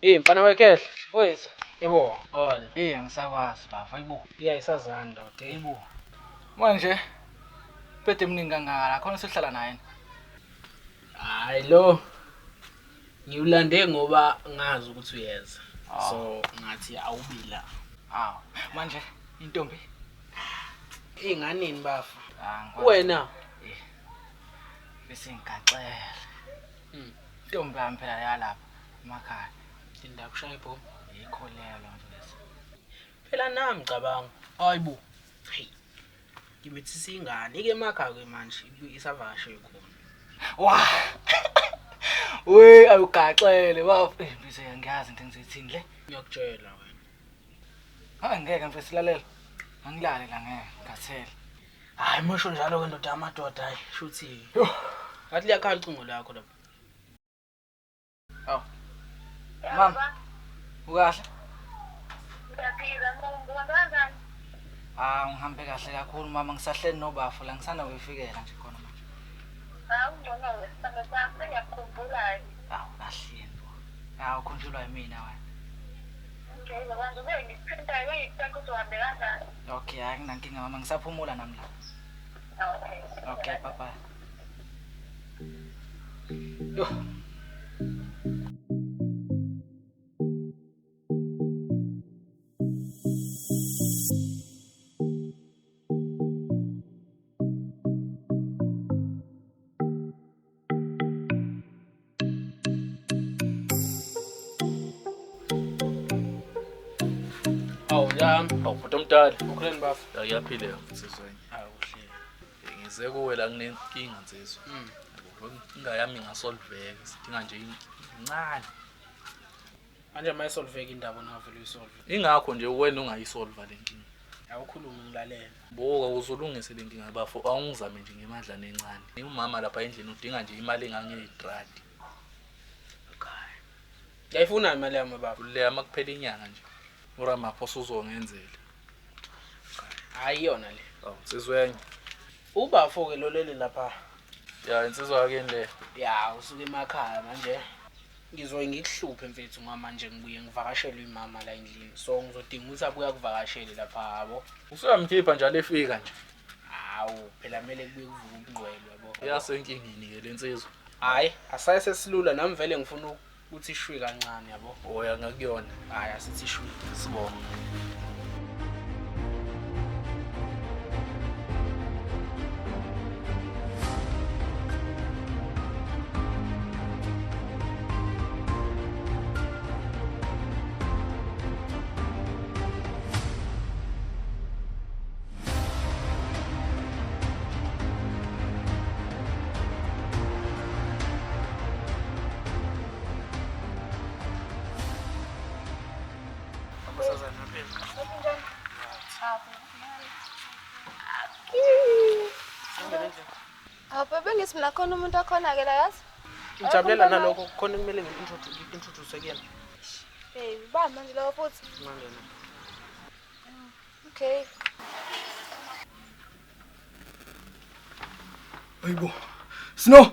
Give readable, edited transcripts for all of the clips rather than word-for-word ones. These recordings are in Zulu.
Hey mfana wekhehle. Mfowethu. Yebo. Hola. Eh angisakwazi baba ayibo. Yeah isazana ndoda. Ayibo. Manje bede eminingi kangaka la khona sihlala naye. Hayi lo ngiwulande ngoba ngazi ukuthi uyeza. Ah. So ngathi awubila. Aw. Manje intombi Inganini bafa? Ah, ngikwazi. Wena Bese ngigaxele. Intombi yami phela yalapha emakhaya. Indaba kushaya ibhomu. Ikholelwa mfowethu. Phela nami cabanga. Hayibo. Hey. Ngimethisa ingane ike emakhaya ke manje isavakashe khona. Wa. We awugaxele baba. Eh mfethu ngiyazi into engizithini le. Ngiyakutshela wena. Hayi ngeke mfethu lalela. Angilale la ngeke ngathele. Hayi musho njalo ke ndoda amadoda hayi shuthi. Yoh. Ngathi liyakhala ucingo lakho lapha. Aw. Mama. Ukahle? Ngiyaphila, ngibona kanjani? Ah, ngihambe kahle kakhulu mama, ngisahleli nobafo la ngisanda kuyifikela nje khona manje. Hawu ngcono-ke sithando sami, sengiyakukhumbula-ke. Awu kahleni bo. Awu khunjulwa yimina wena. Okay, ngoba nje bengikuthintayo, bengikutshela ukuthi uhambe kanjani. Okay, hayi nginankinga mama, ngisaphumula nami la. Okay. Okay, bye bye. Yo. Awu njani? Awu bhuti omdala. Ukhuleni bafa. Ya ngiyaphila nsizwa. Hayi uhle. Ngize kuwe la nginenkinga nsizwa. Inkinga yami ingasolveka, sidinga nje incane. Manje mayisolveka indaba ningavele uyisolve. Ingakho nje wena ungayisolva le nkinga. Awukhulume ngilalela. Buka uzulungise le nkinga bafo, awungizame nje ngemadlana encane. Umama lapha endlini udinga nje imali engangeyidradi. Okay. Ngiyayifuna imali yami baba. Le ama kuphela inyanga nje. uRamaphosa uzongenzela. Hayi yona le. Awu nsizwa enye. Ubafo ke lo leli lapha. Ya insizwa yakini le. Ya usuke emakhaya manje. Ngizoye ngikuhluphe mfethu ngoba manje ngibuye ngivakashelwe imama la endlini. So ngizodinga ukuthi abuye akuvakashele lapha yabo. Usuyamkhipha njalo efika nje. Hawu phela kumele kubuye kuvuke ubungqwele yabo. Yasenkingeni ke lensizwa. Hayi asaye sesilula nami vele ngifuna ukuthi ishwi kancane yabo. Oya ngakuyona. Hayi asithi ishwi. Sibonga. Hawu bengithi mina khona umuntu okhona-ke la yazi. Ngijabulela nalokho khona kumele ngi-introduce kuyena. Baby, ba manje lowo futhi. Ngangena. Okay. Hayibo. Snow.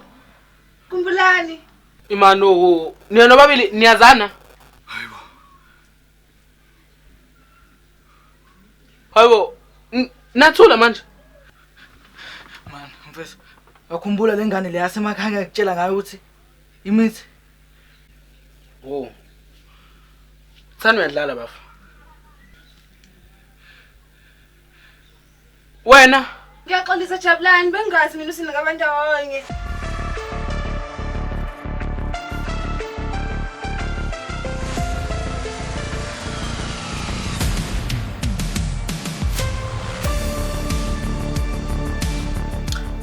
Kumbulani. Imano, nina nobabili niyazana? Hayibo. Hayibo, nathula manje. Man, mfethu. Wakhumbula le ngane le yasemakhaya ngiyakutshela ngayo ukuthi imithi. Wo. Thani uyadlala bafa. Wena Ngiyaxolisa Jabulani, bengingazi mina usinika abantu abanye.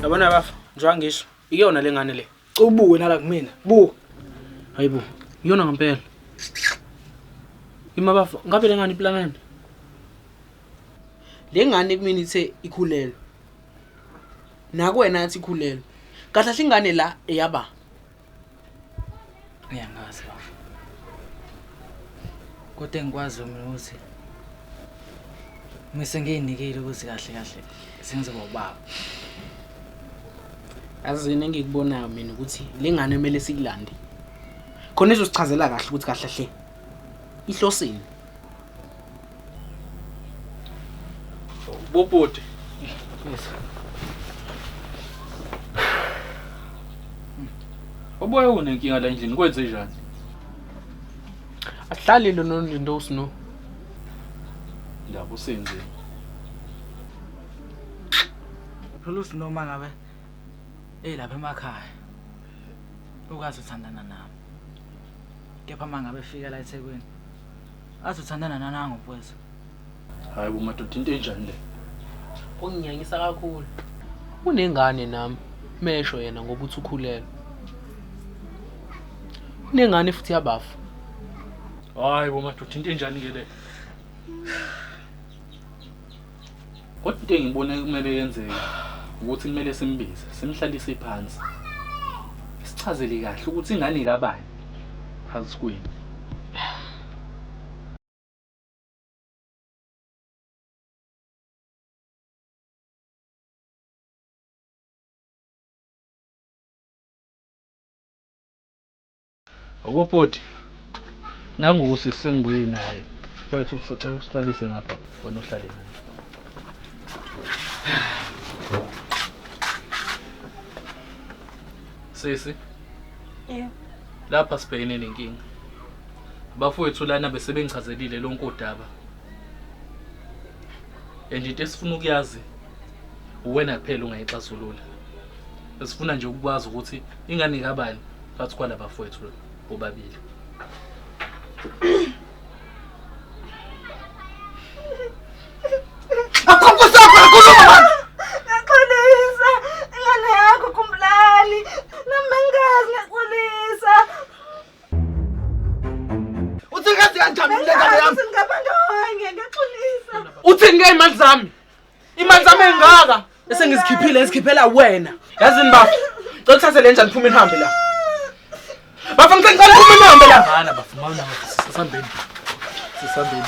Yabona bafa, njengoba ngisho, iyona le ngane le. Ubuke nala kumina. Buka. Hayibo, iyona ngempela. Ima bafa, ngabe le ngane iplanani? Le ngane kumina ithe ikhulelwe. Nakuwena yathi ikhulelwe. Kahle kahle ingane la eyaba. Ngiyangazi baba. Kodwa engikwazi mina ukuthi mise ngiyinikile ukuthi kahle kahle sengizoba ubaba. Yazini engikubonayo mina ukuthi le ngane kumele sikulande. Khona izosichazela kahle ukuthi kahle hle. Ihlosini. Bobhuti. Yes. Ubuye unenkinga la endlini kwenze njani? Asihlalile nolindo usino. Ndaba usenzeni? Phela usinoma ngabe elapha emakhaya. Ukazi uthandana nami. Kepha uma ngabe efika la eThekwini athi uthandana nanango mfowethu. Hayi bo madoda into enjani le? Unginyanyisa kakhulu. Unengane nami. Mesho yena ngoba uthi ukhulelwe. Unengane futhi yabafu. Hayi bo madoda into enjani ke le? Kodwa into engibona kumele yenzeke ukuthi kumele simbize, simhlalise phansi. Sichazele kahle ukuthi ingane kabani phakathi kwenu. Okobhuti. Nangu usisi sengibuye naye. Mfowethu usicela usihlalise ngapha wena uhlale naye. Sisi. Yebo. Lapha sibhekene nenkinga. Abafowethu lana besebengichazelile lonke udaba. And into esifuna ukuyazi uwena kuphela ungayixazulula. Esifuna nje ukwazi ukuthi ingane kabani phakathi kwalabafowethu bobabili. Ngiyaxolisa. Ingane yakho khumbulani. Nami bengingazi ngiyaxolisa. Uthi ngazi kanjani le ngane yami? Singabandonge ngiyaxolisa. Uthini ke imali zami? Imali zami engaka esengizikhiphile ngizikhiphela wena. Yazini bafu. Cela uthathe le njani phume nihambe la. Bafu ngicela ngicela uphume nihambe la. Mana bafumana sisambeni. Sisambeni.